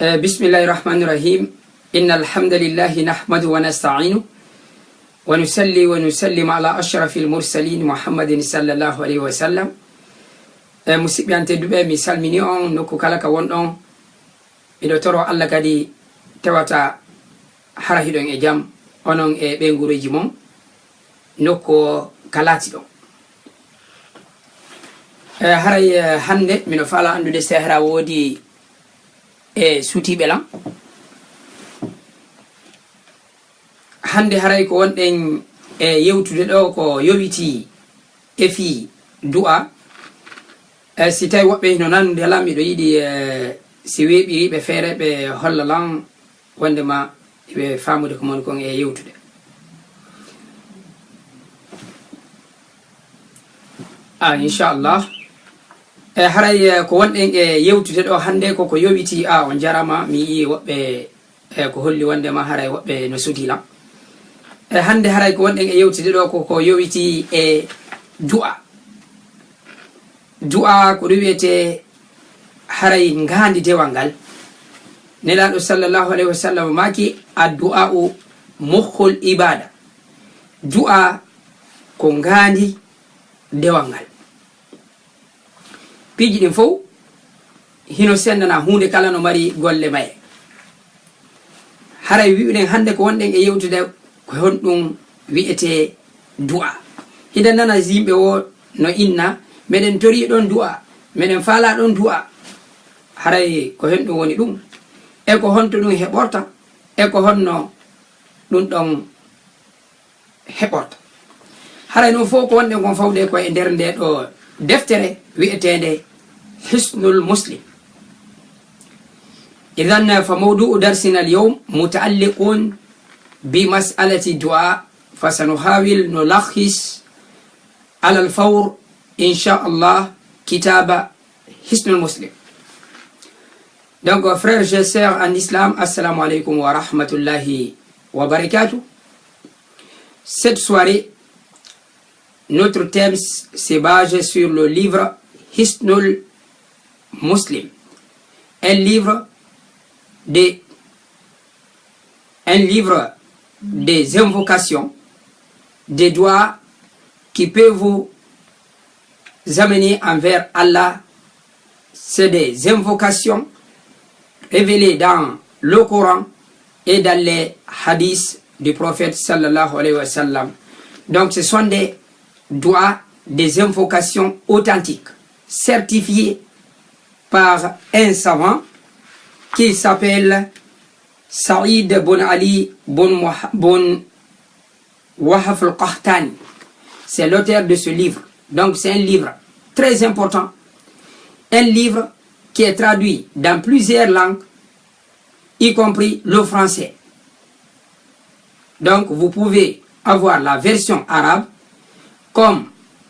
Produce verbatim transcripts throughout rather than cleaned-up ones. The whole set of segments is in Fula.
Eh, bismillahi rahmani rahim. Inna alhamdulillahi nahmadu wa nasta'inu. Wa nusalli wa nusallim ala ashrafil mursalin Muhammadin sallallahu alaihi wa sallam. Eh, musidɓe an tedduɓe, mi salmini on nokku kala ka wonɗon. Miɗo toro Allah kadi tewata hara hiɗon e jam, onon e ɓeynguureeji mon, nokku o ka laatiɗon. Eh, haray, eh, hannde miɗo faala anndude si hara woodi e suutiiɓe lan. Hannde haray ko wonɗen e yewtude ɗo ko yowitii e fii du'a. E si tawi woɓɓe hino nanude lan, miɗo yiɗi, e si weeɓiri ɓe feere ɓe holla lan wonde ma ɓe faamude ko moni kon e yewtude. Ah, inchallah. E haray, e ko wonɗen e yewtude ɗo hannde ko ko yowitii. Ah, on jarama, mi yii woɓɓe e ko holli wonde ma haray woɓɓe no sudii lan. E hannde haray ko wonɗen e yewtude ɗo ko ko yowitii e du'a. Du'a ko ɗum wiyetee haray ngaandi dewal ngal. Nelaaɗo sallallahu alaihi wa sallam maaki, "Addu'a'u mukhul ibada." Du'a ko ngaandi dewal ngal. Piiji ɗin fow hino sendana, huunde kala no mari golle maye. Haray wi'uɗen hannde ko wonɗen e yewtude ko honɗum wi'etee du'a. Hiɗen nana yimɓe wo no inna, "Meɗen torii ɗon du'a, meɗen faalaa ɗon du'a." Haray ko honɗum woni ɗum? E ko honto ɗum heɓorta? E ko honno ɗum ɗon heɓorta? Haray non fow ko wonɗen kon fawde ko e nder nde ɗo deftere wi'eteende Hisnul Muslim. إذن فموضوع درسنا اليوم متعلق بمسألة الدعاء، فسنحاول نلخص على الفور إن شاء الله كتاب Hisnul Muslim. Donc, frères et sœurs en islam, assalamu alaikum wa rahmatullahi wa barakatuh. Cette soirée, notre thème s-, se base sur le livre Hisnul Muslim, un livre de, un livre des invocations, des du'as qui peuvent vous amener envers Allah. C'est des invocations révélées dans le Coran et dans les hadiths du prophète sallallahu alayhi wa sallam. Donc, ce sont des du'as, des invocations authentiques, certifiées par un savant qui s'appelle Saïd bin Ali bin Moha-, bin Wahf al-Qahtani. C'est l'auteur de ce livre. Donc, c'est un livre très important, un livre qui est traduit dans plusieurs langues, y compris le français. Donc, vous pouvez avoir la version arabe comme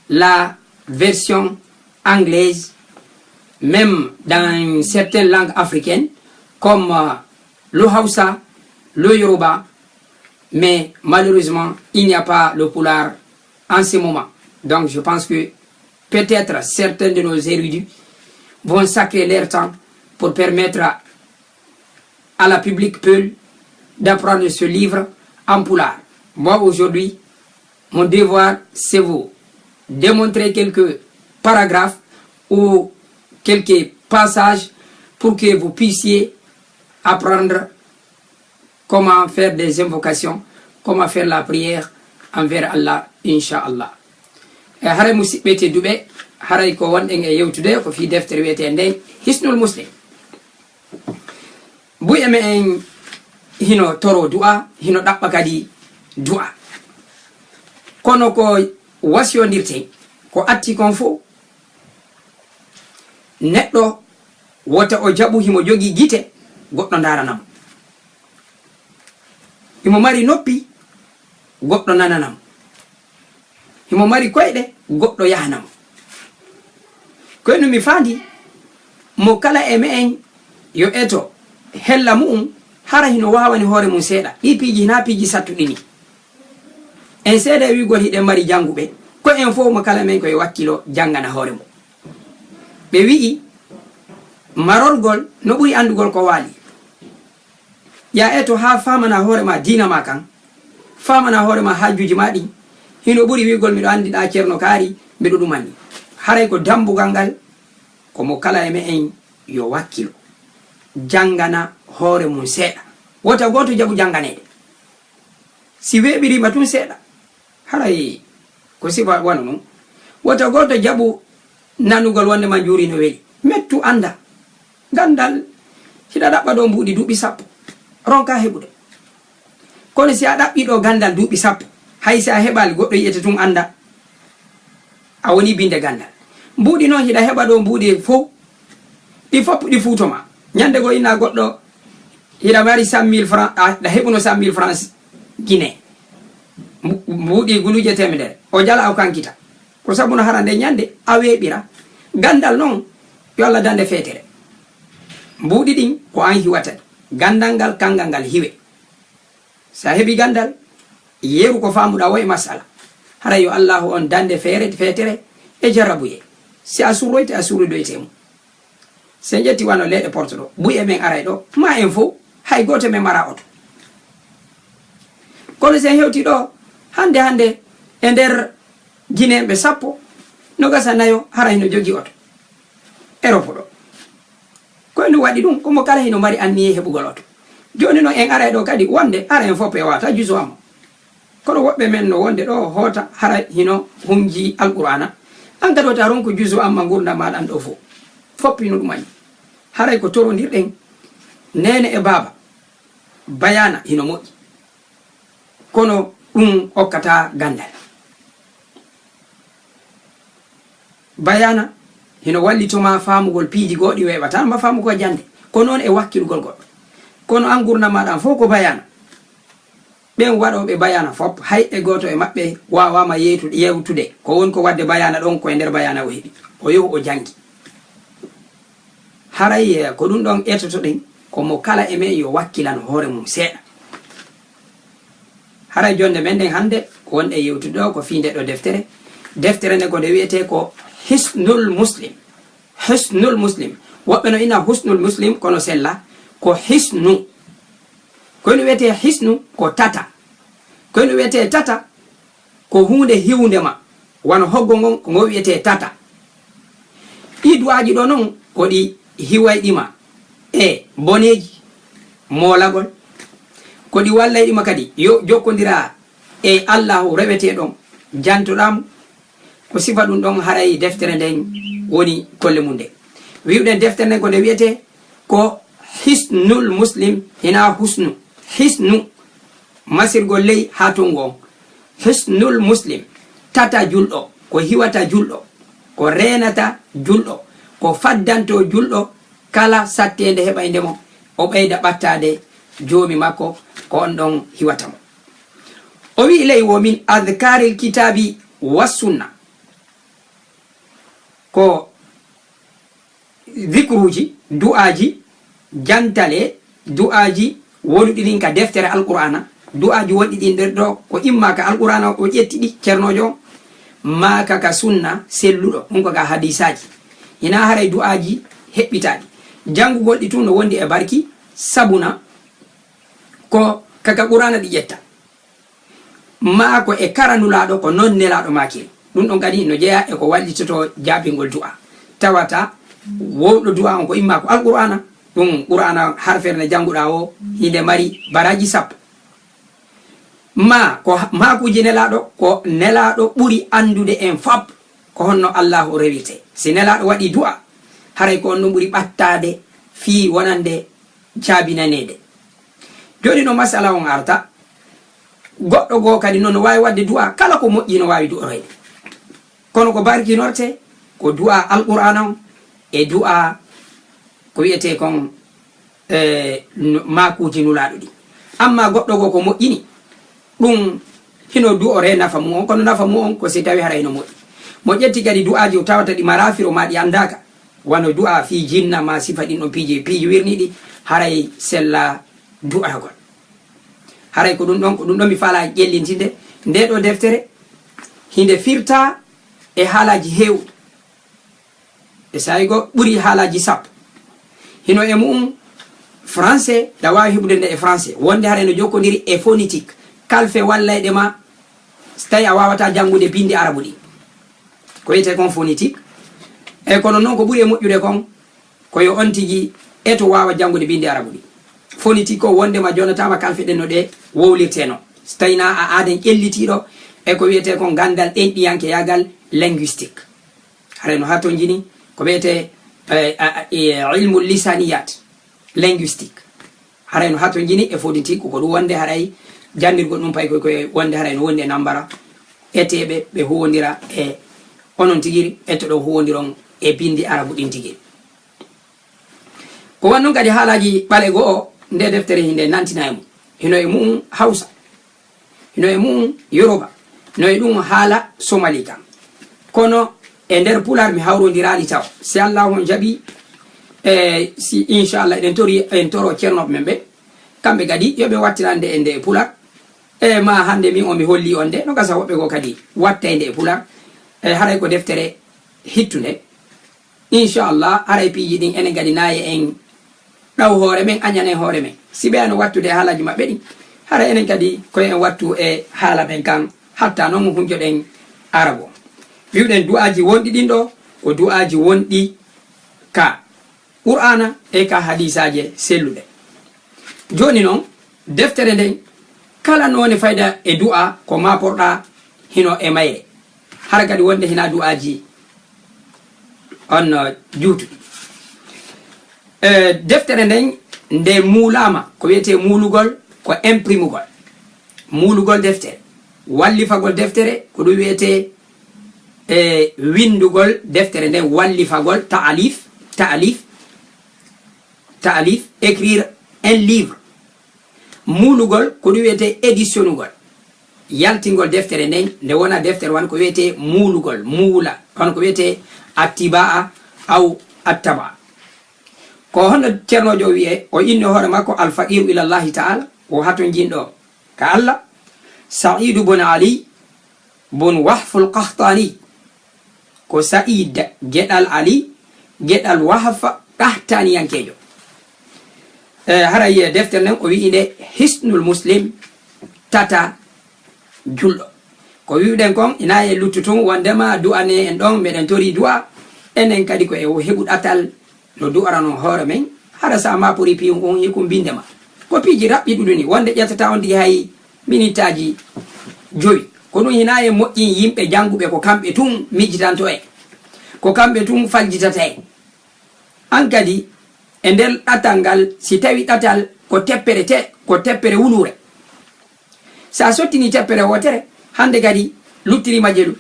la version anglaise, même dans certaines langues africaines, comme, euh, le Hausa, le Yoruba, mais malheureusement, il n'y a pas le Pulaar en ce moment. Donc, je pense que peut-être certains de nos érudits vont sacrer leur temps pour permettre à, à la public Peul d'apprendre ce livre en Pulaar. Moi, aujourd'hui, mon devoir, c'est vous démontrer quelques paragraphes ou quelques passages pour que vous puissiez apprendre comment faire des invocations, comment faire la prière envers Allah, inchallah. E haray, musidɓe tedduɓe, haray ko wonɗen e yewtude ko fii deftere wi'eteende Hisnul Muslim. Buy e me'en hino toro du'a, hino ɗaɓɓa kadi du'a. Kono ko wasiyondirten, ko atti kon fow, neɗɗo wota o jaɓu himo jogii gite, goɗɗo ndaarana mo. Himo mari noppi, goɗɗo nanana mo. Himo mari koyɗe, goɗɗo yahana mo. Kono mi faandi mo kala e me'en yo eto hella mu'un, hara hino waawani hoore mun seeɗa. Ɗii piiji hinaa piiji sattuɗi ni. En seeday wi'ugol hiɗen mari jannguɓe, ko en fow mo kala men ko e wakkilo janngana hoore mum. Ɓe wi'i, marorgol no ɓuri anndugol ko waali. Yaa eto haa faamana hoore ma diina ma kan, faamana hoore ma haajuuji ma ɗin. Hino ɓuri wi'ugol miɗo anndi ɗa Ceerno Kaari, miɗo ɗumani. Haray ko dambugal ngal, ko mo kala e me'en yo wakkilo, janngana hoore mum seeɗa. Wota gooto jaɓu jannganeede. Si weeɓiriima tun seeɗa, haray ko sifa wano non. Wota gooto jaɓu nanugol wonde ma njuuri no weli. Mettu annda. Ganndal, hiɗa ɗaɓɓa ɗo mbuuɗi duuɓi sappo, ronka heɓude. Kono si a ɗaɓɓi ɗo ganndal duuɓi sappo, hay si a heɓaali, goɗɗo yi'ete tun annda a woni binde ganndal. Mbuuɗi non hiɗa heɓa ɗo mbuuɗi fow, ɗi fof ɗi fuuto ma. Ñande goo ina goɗɗo hiɗa mari cent mille francs, a, ɗa heɓuno cent mille francs Guinée. Mbu-, mbuuɗi guluuje teemedere. O jala o kankita. Ko sabu no hara nde ñande a weeɓira. Ganndal non, yo Allah dande feetere. Mbuuɗi ɗin ko an hiwata ɗi. Ganndal ngal, kanngal ngal hiwe. Si a heɓi ganndal, yeru ko faamuɗaa woo e masala. Hara yo Allaahu on dande feere, feetere e jarrabuye. Si a surroyte, a surridoyte mo. Si en ƴetti wano leyɗe Porto ɗo, buy e men aray ɗo, ma en fow, hay gooto men mara oto. Kono si en hewti ɗo, hannde, hannde, e nder Gineeɓe sappo, nogas e nayo, hara hino jogii oto. Erop ɗo. Ko e ɗum waɗi ɗum, ko mo kala hino mari anniyee heɓugol oto. Jooni non en aray ɗo kadi wonde, hara en fof pewata juzu amma. Kono woɓɓe men no wonde ɗo hoota hara hino hunji Alqur'aana. An kadi wota ronku juzu amma ngurndan maaɗa ɗo fof. Fof hino ɗum anni. Haray ko torondirɗen neene e baaba. Bayaana hino moƴƴi. Kono ɗum okkataa ganndal. Bayaana hino wallito ma faamugol piiji goɗɗi weeɓataa ma faamu ko jannde. Ko noon e wakkilugol goɗɗo. Kono an ngurndan maaɗa an fof ko bayaana. Ɓen waɗooɓe bayaana fof, hay e gooto e maɓɓe waawaama yeytu-, yewtude ko woni ko waɗde bayaana ɗon, ko e nder bayaana o heɓi. O yahu o janngi. Haray, eh, ko ɗum ɗon etotoɗen, ko mo kala e men yo wakkilano hoore mum seeɗa. Haray jonnde men nden hannde, ko wonɗen yewtude ɗo, ko fii nde ɗo deftere. Deftere nden ko nde wi'etee ko Hisnul Muslim. Hisnul Muslim. Woɓɓe no ina Husnul Muslim, kono sella ko Hisnu. Ko no wi'etee Hisnu ko tata. Ko no wi'etee tata ko huunde hiwunde ma, wano hoggo ngon, ko ngo wi'etee tata. Ɗii du'aaji ɗoo non, ko ɗi hiwayɗi ma e boneeji, moolagol. Ko ɗi wallayɗi ma kadi, yo jokkondiraa e Allaahu rewetee ɗon, jantoɗaa mo. Ko sifa ɗum ɗon haray deftere nden woni golle mum nde. Wi'uɗen deftere nden ko nde wi'etee ko Hisnul Muslim, hinaa husnu. Hisnu. Masirgol ley haa tongu on. Hisnul Muslim, tata julɗo, ko hiwata julɗo, ko reenata julɗo, ko faddanto julɗo kala satteende heɓaynde mo, o ɓeyda ɓattaade joomi makko, ko on ɗon hiwata mo. O wi'i ley wo min adhkaaril kitaabi wa sunna. Ko zikruuji, du'aaji, jantale, du'aaji wonuɗi ɗin ka deftere Alqur'aana, du'aaji wonɗi ɗin nder ɗo, ko imma ka Alqur'aana o ƴetti ɗi, ceernoojo on, maa ka, ka sunna selluɗo, ɗum ko ka hadiisaaji. Hinaa haray du'aaji heɓɓitaaɗi. Janngugol ɗi tun no wondi e barki, sabuna ko ka, ka Qur'aana ɗi ƴetta. Maa ko e kara Nulaaɗo, ko non Nelaaɗo maakiri. Ɗum ɗon kadi no jeyaa e ko wallitoto jaabingol du'a. Tawata wowɗo du'a on ko imma ko Alqur'aana, ɗum Qur'aana harfere nde jannguɗaa o, hinde mari baraaji sappo. Maa ko ha-, maakuuji Nelaaɗo, ko Nelaaɗo ɓuri anndude en fop ko honno Allaahu rewirte. Si Nelaaɗo waɗi du'a, haray ko on ɗum ɓuri ɓattaade fii wonande jaabinaneede. Jooni no masala on arta, goɗɗo goo kadi noon no waawi waɗde du'a, kala ko moƴƴi no waawi du'oroyde. Kono ko barkinorte, ko du'a Alqur'aana on e du'a ko wi'etee kon, eh, nu-, maakuuji Nulaaɗo ɗi. Amma goɗɗo goo ko moƴƴini, ɗum hino du'oree nafa mum on, kono nafa mum on ko si tawi hara hino moƴƴi. Mo ƴetti kadi du'aaji o tawata ɗi maraa firo maa ɗi anndaaka, wano du'a fii jinna maa sifa ɗin ɗon piiji, piiji wirniiɗi, haray sella du'oragol. Haray ko ɗum ɗon, ko ɗum ɗon mi faalaa ƴellintinde. Ndee ɗoo deftere hinde firta e haalaaji heewɗi. E saa'i goo ɓuri haalaaji sappo. Hino e mu'un Français, ɗa waawi heɓude nde e français. Wonde haray no jokkondirii e phonétique. Kalfe wallayɗe ma, so tawii a waawataa janngude binndi arabu ɗi. Ko wiyetee kon phonétique. E kono noon ko ɓuri e moƴƴude kon, ko yo on tigi eto waawa janngude binndi arabu ɗi. Phonétique ko wondema jonnataama kalfe ɗen no ɗe wowlirtee no. So tawii na a aaden ƴellitiiɗo e ko wiyetee kon ganndal ɗenɗiyankeyaagal linguistique. Haray no hatonjini ko wiyetee, eh, a, a, e ilmu lisaniyat linguistique. Haray no hatonjini e phonétique, ko ɗum wonde haray jannirgol ɗum pay koy koye wonde haray no wondi e nambara eteeɓe ɓe huwondira e onon tigi ettoɗon huwondiron e binndi arabu ɗin tigi. Ko wano noon kadi haalaaji ɓale goo, nde deftere hinde nantina e mum. Hino e mum Hausa, hino e mum Yoruba, no e ɗum haala Somali kan. Kono e nder Pulaar mi hawrondiraali taw. Si Allaahu on jaɓi, e si inchallah eɗen tori, en toro ceernooɓe men ɓe, kamɓe kadi yo ɓe wattinan nde e nde e Pulaar. E ma hannde min o mi holli on nde, no gasa woɓɓe goo kadi wattay nde e Pulaar. E haray ko deftere hittunde. Inchallah, haray piiji ɗin enen kadi naaye en ɗaw hoore men, añanen hoore men. Si ɓe ano wattude e haalaaji maɓɓe ɗin, haray enen kadi ko en wattu e haala men kan, hatta noon hunjoɗen arabu. Wiwɗen du'aaji wonɗi ɗin ɗo, ko du'aaji wonɗi ka Qur'aana e ka hadiisaaje selluɗe. Jooni noon, deftere nden, kala noone fayda e du'a ko maaporɗa hino e mayre. Hara kadi wonde hina du'aaji on, uh, juutuɗi. Eh, deftere nden, nde muulaama, ko wiyetee muulugol, ko imprimugol. Muulugol deftere, wallifagol deftere, ko ɗum wiyetee, eh, winndugol deftere nden, wallifagol, ta'alif, ta'alif, ta'alif, écrire un livre. Muulugol, ko ɗum wiyetee éditionugol. Yaltingol deftere nden, nde wona deftere wan ko wiyetee muulugol, muula, kono ko wiyetee attiba'a aw attaba. Ko hono ceernoojo o wiyee, o inni hoore makko Alfaqiru ilallahi ta'ala, o hatonjinɗo ka Allah, Sa'idu bun Ali bun Wahful Qahtani. Ko Sa'id geɗal Ali, geɗal Wahfa Qahtaniyankeejo. E, haray deftere nden o wi'i nde Hisnul Muslim, tata julɗo. Ko wi'uɗen kon, ina e luttu tun, wondema du'ane en ɗon, meɗen tori du'a, enen kadi ko e heɓu ɗatal no du'aranon hoore men, hara sa mapori piyun un hikum binde ma. Ko piiji raɓɓiɗuɗi ni, wonde ƴettata on tigi hay minitaaji jowi. Ko ɗum hina e moƴƴin yimɓe jannguɓe, ko kamɓe tun mijitanto en. Ko kamɓe tun faljitata en. An kadi, e nder ɗatal ngal, si tawi ɗatal ko teppere te-, ko teppere wuluure. Sa sottini teppere wootere, hande kadi luttiri majjelu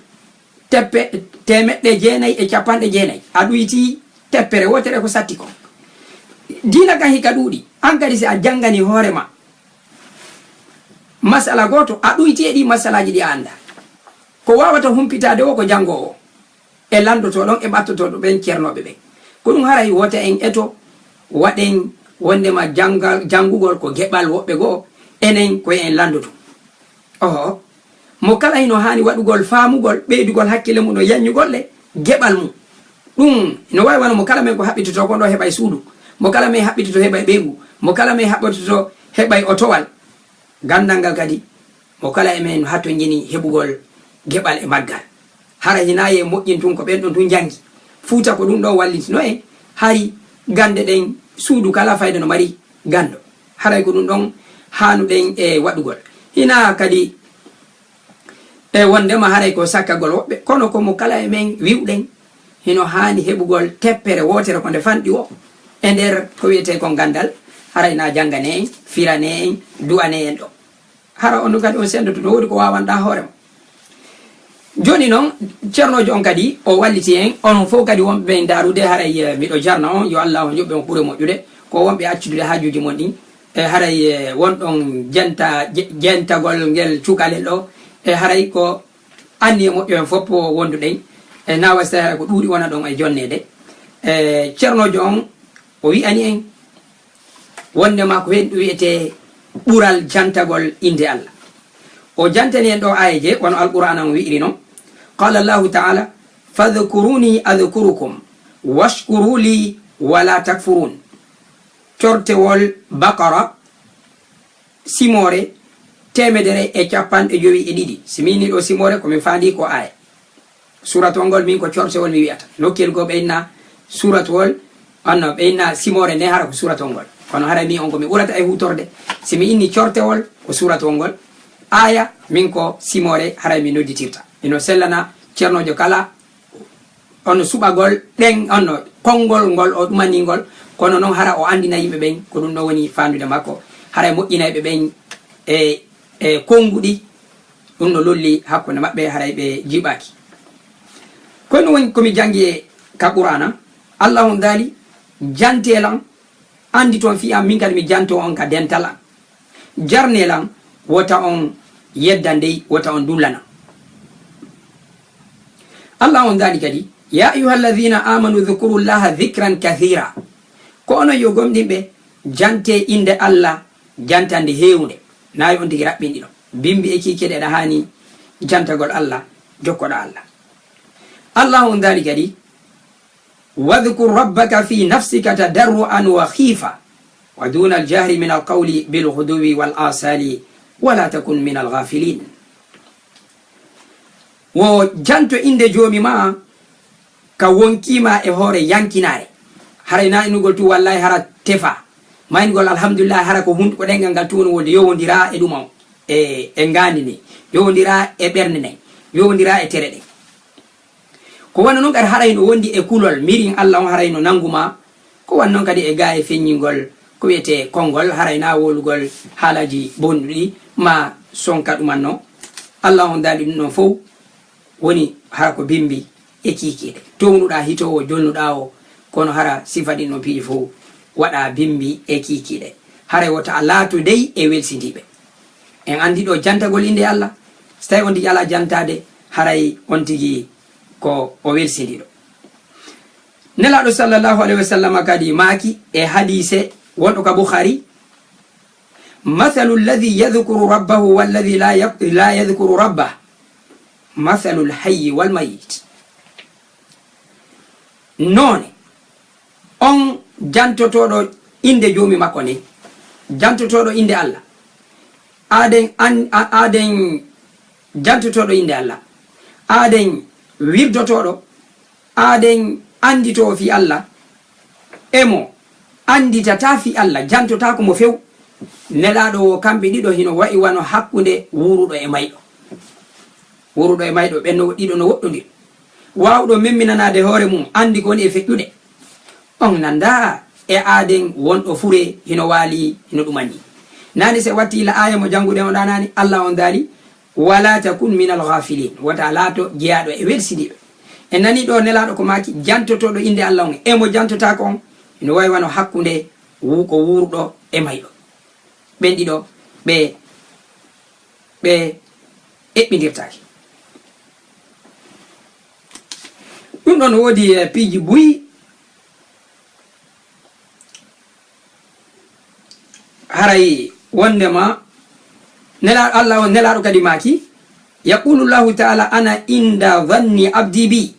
teppe-, teemeɗɗe jeenayi e capanɗe jeenayi. A ɗuyti teppere wootere ko satti kon. Diina kan hika ɗuuɗi. An kadi si a janngani hoore ma masala gooto, a ɗuyti e ɗi masalaaji ɗi a annda. Ko waawata humpitaade o ko janngoowo. E lanndotooɗon e ɓattotooɗo ɓen ceernooɓe ɓen. Ko ɗum haray wota en eto waɗen wonndema janngal, janngugol ko geɓal woɓɓe goo, enen ko en lanndoto. Oho, mo kala hino haani waɗugol faamugol, ɓeydugol hakkille mum, no yanñugol le geɓal mum. Ɗum no waawi wano mo kala men ko haɓɓitotoo kon ɗoo heɓay suudu, mo kala men haɓɓitotoo heɓay ɓeyngu, mo kala men haɓɓitotoo heɓay otowal. Ganndal ngal kadi, mo kala e men hatonjini heɓugol geɓal e maggal. Hara hina e moƴƴin tun ko ɓen ɗon tun janngi. Fuuta ko ɗum ɗon wallitino en, hari gannde ɗen suudu kala fayda no mari ganndo. Haray ko ɗum ɗon haanuɗen e waɗugol. Hina kadi e wonndema haray ko sakkagol woɓɓe, kono ko mo kala e men wi'uɗen, hino haani heɓugol teppere wootere ko nde fanɗi o e nder ko wiyetee kon ganndal, haray na janngane en, firane en, du'ane en ɗo. Hara on ɗum kadi on senndoto, no woodi ko waawanɗaa hoore ma. Jooni noon, ceernoojo on kadi, o walliti en, onon fof kadi wonɓe ɓe ndaarude, haray, eh, miɗo jarna on, yo Allah on yoɓ ɓe on ɓure moƴƴude, ko wonɓe accudude haajuuji mon ɗin, e haray, eh, wonɗon jenta-, je-, jentagol ngel cukalel ɗo, e haray ko anniye moƴƴo en fof wonduɗen, e na wayi so tawii haray ko ɗuuɗi wona ɗon e jonneede. E ceernoojo on, o wi'ani en, wonndema ko heen ɗum wiyetee ɓural jantagol innde Allah. O jantani en ɗo aayeeje, wano Alqur'aana on wi'iri non. Qaala Allahu ta'ala, "Fadhkuruni adhkurukum, washkuru li wala takfurun." cortewol Baqara, simoore teemedere e capanɗe jowi e ɗiɗi. Si mi inni ɗo simoore, ko mi faandi ko aaya. Suuratol ngol min ko cortewol mi wi'ata. Nokkel goo ɓe inna suuratol, anno ɓe inna simoore nde hara ko suuratol ngol. Kono haray min on ko mi ɓurata e huutorde. Si mi inni cortewol, ko suuratol ngol. Aaya, min ko simoore haray mi nodditirta. Ino sellana ceernoojo kala, on suɓagol ɗen, on konngol ngol o ɗumanii ngol, kono noon hara o anndina yimɓe ɓen ko ɗum ɗo woni faandude makko. Haray moƴƴinayɓe ɓen e, e konnguɗi, ɗum no lolli hakkunde maɓɓe, haray ɓe jiɓaaki. Ko ɗum woni ko mi janngi e ka Qur'aana, Allaahu on daali, "Jantee lan, annditoon fii an, min kadi mi jantoo on ka dental an. Jarnee lan, wota on yedda ndey, wota on dullana." Allaahu on daali kadi, "Yaa ayyuhal laziina aamanu udkurullaaha zikran kasiira." Ko onon yo gomɗinɓe, jantee innde Alla, jantande heewnde. Naa yo on tigi raɓɓinɗino. Bimbi e kiikiiɗe ɗa haani jantagol Alla, jokkoɗaa Alla. Allaahu on daali kadi, "Wadkur rabbaka fii nafsika tadarru'an wa khiifa, wa duunal jahri minal qawli bil ghuduwwi wal aasaali, wa laa takun minal ghaafiliin." Wo janto innde Joomi maa ka wonkii maa e hoore yankinaare. Haray naa innugol tun wallaahi hara tefaa. Maa innugol alhamdulillahi hara ko hunnduko ɗemngal ngal tun woni wonde yowondiraa e ɗum on, e, e ngaandi ndin. Yowondiraa e ɓernde nden. Yowondiraa e tere ɗen. Ko wano non kadi haray no wondi e kulol, mirin Alla on haray no nangu maa. Ko wano non kadi e gaa e feññingol ko wi'etee konngol, haray naa wowlugol haalaaji bonɗuɗi maa sonka ɗumanno. Alla on daali ɗum ɗon fow woni hara ko bimbi e kiikiiɗe. Townuɗaa hitoowo jolnuɗaa o, kono hara sifa ɗin ɗon piiji fow waɗaa bimbi e kiikiiɗe. Haray wota a laatu dey e welsindiiɓe. En anndi ɗo jantagol innde Alla, so tawii on tigi alaa jantaade, haray on tigi ko o welsindiiɗo. Nelaaɗo sallallahu alayhi wa sallam kadi maaki e hadiise wonɗo ka Bukhari, "Mathalu alladhi yadhkuru rabbahu walladhi la ya-, la yadhkuru rabbah, mathalul hayyi wal mayyit." Noone on jantotooɗo innde Joomi makko nden, jantotooɗo innde Alla, aaden an-, a-, aaden jantotooɗo innde Alla, aaden wirdotooɗo, aaden annditoo fii Alla, e mo annditataa fii Alla, jantotaako mo few. Nelaaɗo wo kamɓe ɗiɗo hino wa'i wano hakkunde wuuruɗo e mayɗo. Wuuruɗo e mayɗo, ɓen no, ɗiɗo no woɗɗondiri. Waawuɗo memminanaade hoore mum, anndi ko woni e feƴƴude. On nanndaa e aaden wonɗo fure hino waali, hino ɗumanii. Naani se watti ila aaya mo jannguɗen on ɗaa naani, Alla on daali, "Wala takun minal ghafilin." Wota laato jeyaaɗo e welsindiiɓe. En nanii ɗo Nelaaɗo ko maaki, jantotooɗo innde Alla on, e mo jantotaako on, hino wa'i wano hakkunde wu-, ko wuuruɗo e mayɗo. Ɓen ɗiɗo, ɓe, ɓe eɓɓindirtaake. Ɗum ɗon no woodi, eh, piiji buy. Haray wondema Nela-, Allah on Nelaaɗo kadi maaki, "Yaqulu Llahu taala, ana inda dhanni abdi bi,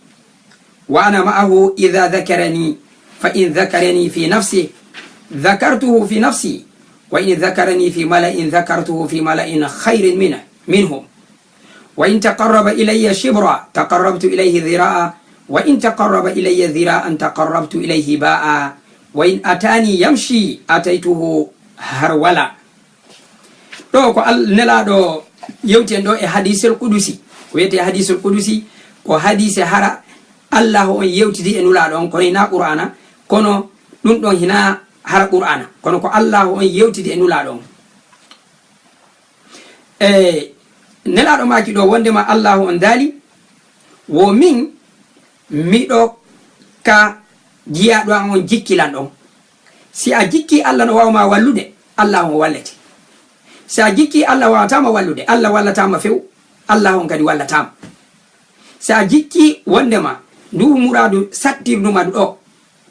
wa ana ma'ahu idha dhakarani, fa in dhakarani fi nafsi, dhakartuhu fi nafsi, wa in dhakarani fi mala'in, dhakartuhu fi mala'in khayrin min, minhum. Wa in taqarraba ilayya shibra, taqarrabtu ilayhi dhira'a, wa in taqarraba ilayya dhira'an, taqarrabtu ilayhi ba'a, wa in atani yamshi, ataytuhu harwala." Ɗo ko Al-, Nelaaɗo yewti en ɗo e hadiisul qudusi. Ko wiyetee hadiisul qudusi, ko hadiise hara Allaahu on yewtidi e Nulaaɗo on, kono hinaa Qur'aana, kono ɗum ɗon hinaa hara Qur'aana, kono ko Allaahu on yewtidi e Nulaaɗo on. E Nelaaɗo maaki ɗo wondema Allaahu on daali, wo min miɗo ka jiyaaɗo an on jikki lan ɗon. Si a jikkii Allah no waawa ma wallude, Allah on wallete. Si a jikkii Allah waawataa ma wallude, Allah wallataa ma few, Allah on kadi wallataa ma. Si a jikkii wondema ndu muraadu sattirdu ma ndu ɗo,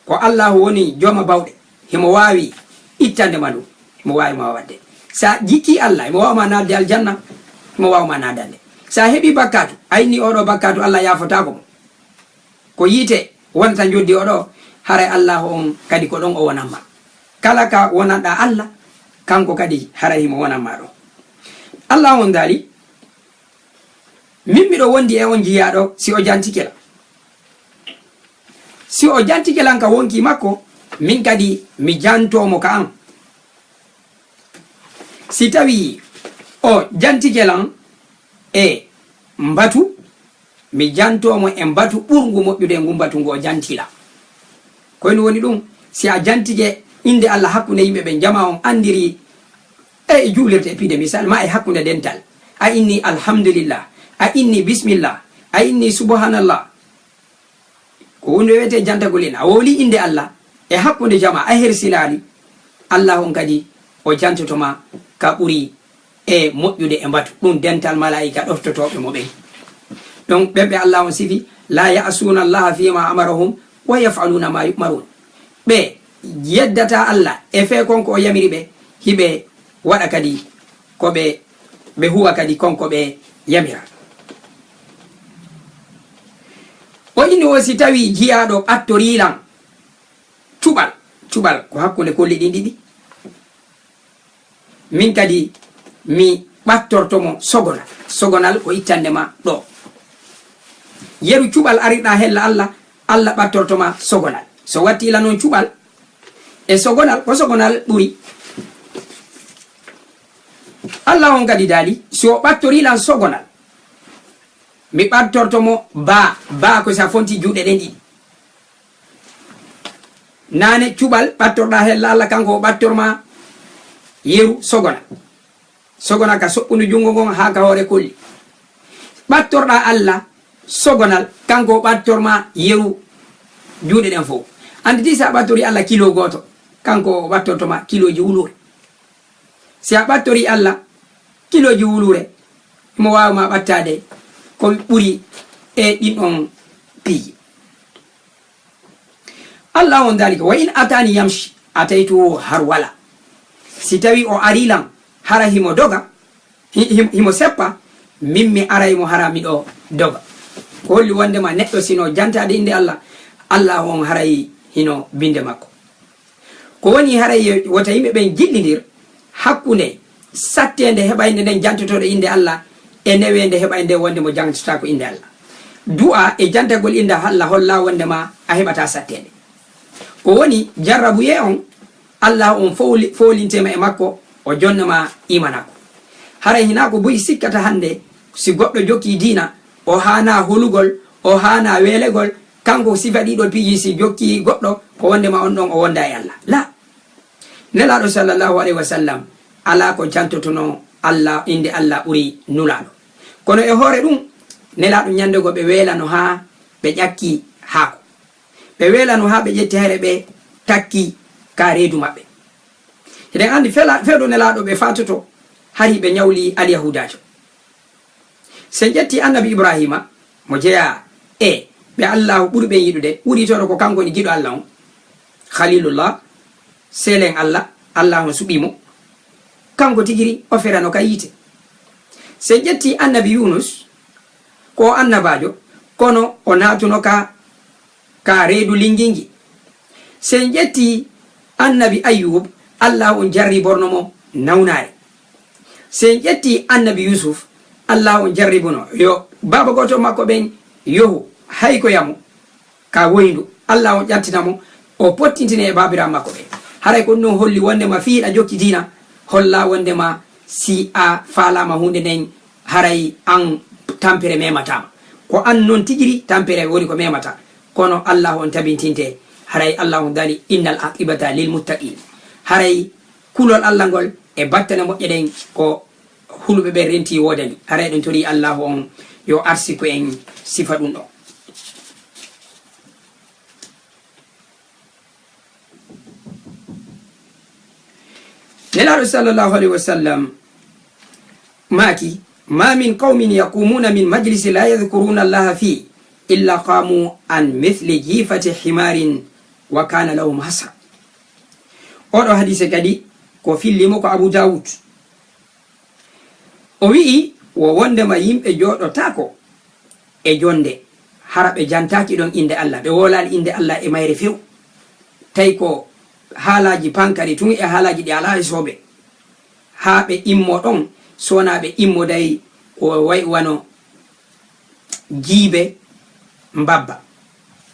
ko Allah woni jooma bawɗe, himo waawi ittande ma ndu, himo waawi ma wadde. Si a jikkii Allah, himo waawa ma naatde aljanna, himo waawa ma naatdande. Si a heɓii bakkaatu, a inni oɗo bakkaatu Allah yaafotaako mo. Ko yiite wonata njoddi o ɗo, haray Allaahu on kadi ko ɗon o wonamma. Kala ka wonanɗaa Alla, kanko kadi haray himo wonan maa ɗon. Alla on daali, min miɗo wondi e on jiyaaɗo si o jantike lan. Si o jantike lan ka wonkii makko, min kadi mi jantoo mo ka an. Si tawii o jantike lan e mbatu, mi jantoo mo e mbatu ɓurngu moƴƴude e ngu mbatu ngu o jantii lan. Ko e ɗun woni ɗun, si a jantike innde Alla hakkunde yimɓe ɓen, jamaa on anndiri e juulirde e piide misal, maa e hakkunde dental, a inni alhamdulillah, a inni bismillah, a inni subhanallah. Ko huunde wiyetee jantagol en. A wowlii innde Alla e hakkunde jamaa, a hersilaali, Alla on kadi o jantoto ma ka ɓuri e moƴƴude e mbatu. Ɗun dental malaa'ika ɗoftotooɓe mo ɓen. Ɗon ɓen ɓe Alla on sifi, "La ya'suuna Allaha fima amarahum wa yaf'aluuna ma yu'maruun." Ɓe yeddataa Alla e fee kon ko o yamiri ɓe, hiɓe waɗa kadi ko ɓe, ɓe huwa kadi kon ko ɓe yamira. O inni o, si tawii jiyaaɗo ɓattorii lan cuɓal, cuɓal ko hakkunde kolli ɗin ɗiɗi, min kadi mi ɓattorto mo sogonal. Sogonal ko ittande ma ɗoo. Yeru cuɓal arirɗaa hella Alla, Alla ɓattorto ma sogonal. So wattii lan non cuɓal e sogonal, ko sogonal ɓuri. Alla on kadi daali, si o ɓattorii lan sogonal, mi ɓattorto mo baa, baa ko si a fontii juuɗe ɗen ɗiɗi. Naane cuɓal ɓattorɗaa hella Alla, kanko o ɓattor ma yeru sogonal. Sogonal ka soɓɓundu junngo ngon haa ka hoore kolli. Ɓattorɗaa Alla sogonal, kanko o ɓattor ma yeru juuɗe ɗen fow. Annditi si a ɓattorii Alla kilo gooto, kanko o ɓattorto ma kilooji wuluure. Si a ɓattorii Alla kilooji wuluure, himo waawi ma ɓattaade ko ɓuri e ɗin ɗon piiji. Alla on daalika, "Wa in ataani yamshi, ataytuhu harwala." Si tawii o arii lan, hara himo doga, hi-, him-, himo seppa, min mi aray mo hara miɗo doga. Ko holli wondema neɗɗo sino jantaade innde Alla, Alla on haray hino binde makko. Ko woni haray wota yimɓe ɓen jillindir hakkunde satteende heɓaynde nden jantotooɗo innde Alla e neweende heɓaynde wonde mo jantotaako innde Alla. Du'a e jantagol innde Alla holla wondema a heɓataa satteende. Ko woni jarrabuyee on, Alla on fowli-, fowlintee ma e makko, o jonna ma imanaaku. Haray hinaa ko buy sikkata hannde, si goɗɗo jokkii diina, o haanaa holugol, o haanaa weelegol, kanko sifa ɗii ɗoo piiji si jokkii goɗɗo, ko wondema on ɗon o wondaa e Alla. La. Nelaaɗo sallallahu alayhi wa sallam alaa ko jantotonoo Alla, innde Alla ɓuri Nulaaɗo. Kono e hoore ɗun, Nelaaɗo ñande goo ɓe weelano haa ɓe ƴakki haako. Ɓe weelano haa ɓe ƴetti hayre ɓe takki ka reedu maɓɓe. Hiɗen anndi fela-, fewdo Nelaaɗo ɓe faatoto, hari ɓe ñawli Alyahudaajo. Si en ƴetti Annabi Ibraahiima, mo jeyaa e ɓe Allaahu ɓuri ɓen yiɗude, wuuriitooɗo ko kanko woni giɗo Alla on, Khaliilullah, seelen Alla, Allaahu on suɓii mo, kanko tigi ri o ferano ka yiite. Si en ƴetti Annabi Yuunus, ko o annabaajo, kono o naatuno ka ka reedu lingingi. Si en ƴetti Annabi Ayyuub, Allaahu on jarriborno mo nawnaare. Si en ƴetti Annabi Yuusuf, Allaahu on jarribuno yo baaba gooto makko ɓen yohu, hay ko yamu ka woyndu, Allaahu on ƴattina mo, o pottintini e baabiraaɓe makko ɓen. Haray ko ɗun ɗon holli wondema fii hiɗa jokki diina, holla wondema si a faalaama huunde nden, haray an tampere memataama. Ko an non tigi ri tampere woni ko memata. Kono Allaahu on tabintinte. Haray Allaahu on daali, "Innal aqibata lil muttaqin." Haray kulol Alla ngol e battane moƴƴe ɗen ko huluɓe ɓen renti woodani. Haray ɗon tori Allaahu on yo arsiku en sifa ɗun ɗon. Nelaaɗo sallallahu alayhi wa sallam maaki, "Ma min qawmin yaqumuna min majlisin la yadhkuruna Allaha fihi illa qamu an mithli jifati himarin wa kana lahum hasra." Oɗo hadiise kadi ko fillimo ko Abu Dawud. O wi'i, wo wondema yimɓe jooɗotaako e jonde, hara ɓe jantaaki ɗon innde Alla, ɓe woolaali innde Alla e mayre few. Tawi ko haalaaji pankari tun e haalaaji ɗi alaa e soobe, haa ɓe immo ɗon, so wonaa ɓe immoday ko way wano jiibe mbabba.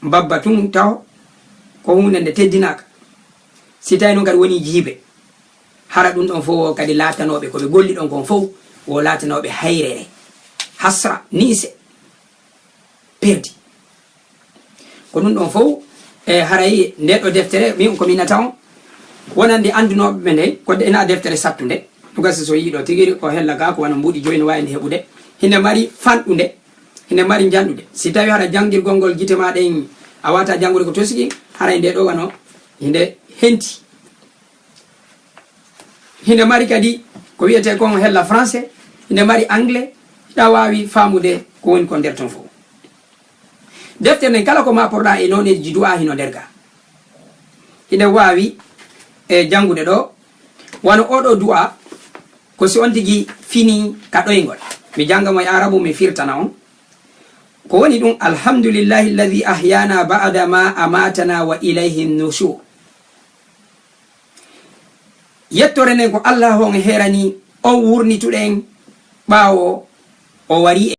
Mbabba tun taw ko huunde nde teddinaaka. Si tawi noon kadi wonii jiibe, hara ɗum ɗon fof kadi laatanooɓe ko ɓe golli ɗon kon fof, wo laatanooɓe hayrere, hasra, niise, perdi. Ko ɗum ɗon fof, e haray nde ɗo deftere, min ko mi innata on, wonande anndunooɓe ɓe nde, ko ina deftere sattunde. Ɗum gasi so yiɗo tigiri, ko hella ga ko wano mbuuɗi joyi no waawi nde heɓude. Hinde mari fanɗunde, hinde mari njanɗude. Si tawi hara janngirgol ngol gite ma ɗen, a wata janngude ko tosiki, haray nde ɗo wano hinde henti. Hinde mari kadi ko wiyetee kon hella français, hinde mari anglais, hiɗa waawi faamude ko woni kon nder ton fof. Deftere nden kala ko ma porɗa e nooneeji du'a hino nder ga. Hinde waawi e janngude ɗo, wano oɗo du'a, ko si on tigi fini ka ɗoyngol. Mi jannga mo e arabu, mi firtana on. Ko woni ɗum, "Alhamdulillahi alladhi ahyana ba'da ma amatana wa ilayhi nushur." Yettore nden ko Allah on herani on wurnituɗen ɓaawo o wari